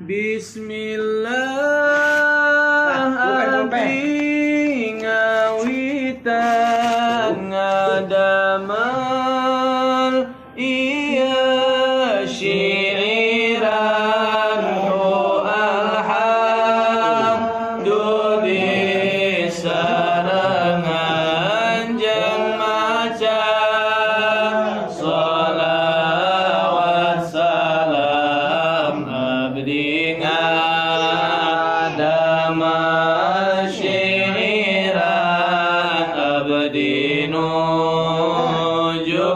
Bismillah abdi ngawitan ngadamel iya syiiran alhamdulillah sarengan jeung maca sholawat salam abdi ngadamel syiiran abdi nuju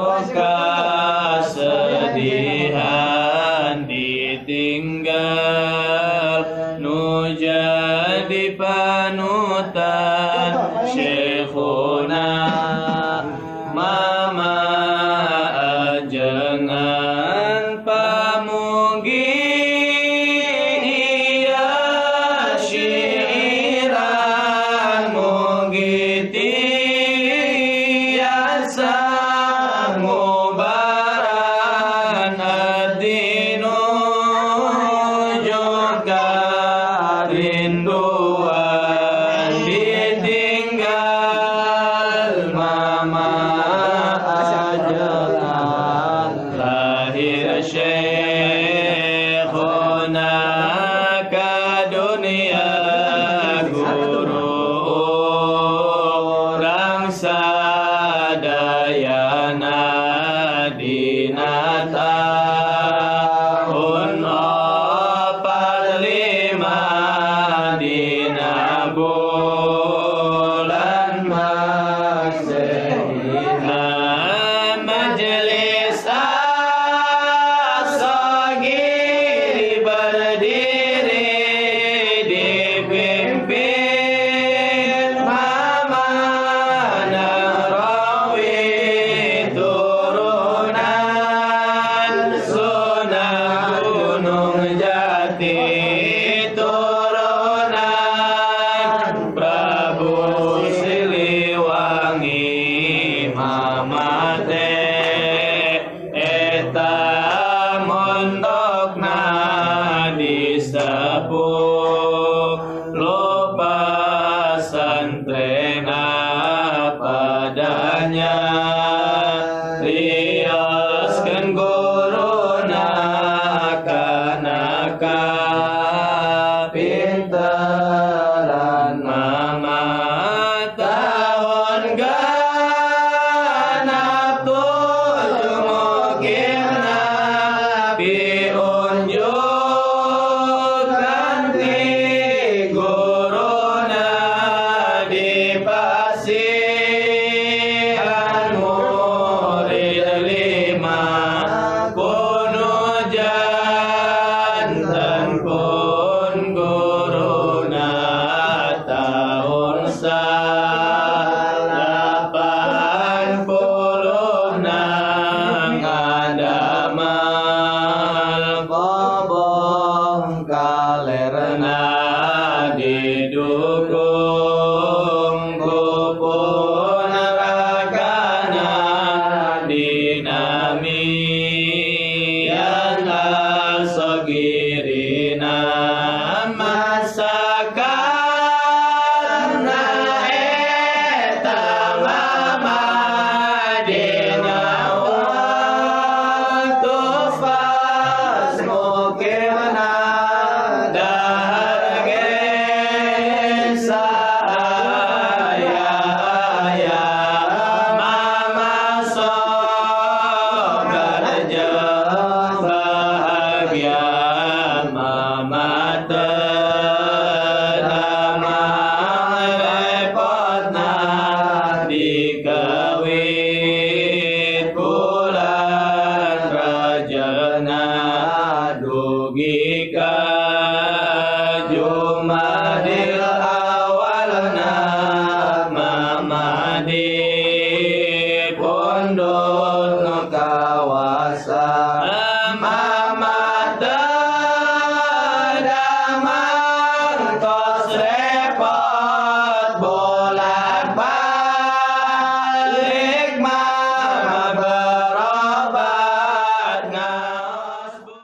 kasedihan ditinggal nu jadi panutan Syekhuna Mama ajengan pamugi iya syiiran mugi tiasa ngubaran abdi nuju karinduan ditinggal Mama ajengan lahir Syekhuna ka dunia guru urang sadayana dina tahun 45 dina bulan Masehina majelis as-sagiri berdiri dipimpin Mama Nahrawi turunan Sunan Gunung Jati turunan Prabu Siliwangi Mama teh eta mondokna disepuh lupa santrena padanya rioskeun guruna kana kapinteran Mama tahun 67 mukirna piunjukan ti guruna di pasihan murid 5 kuno janten pun guruna tahun 86 ngadamel kobong kalerna didukung ku pun ragana dinamian as-sagirina masakan eta Mama dina waktu pas mukirna dahar ge saaya aya Mama sogar jeung bahagia Mama teu damang repotna dikawit bulan rajana dugi ka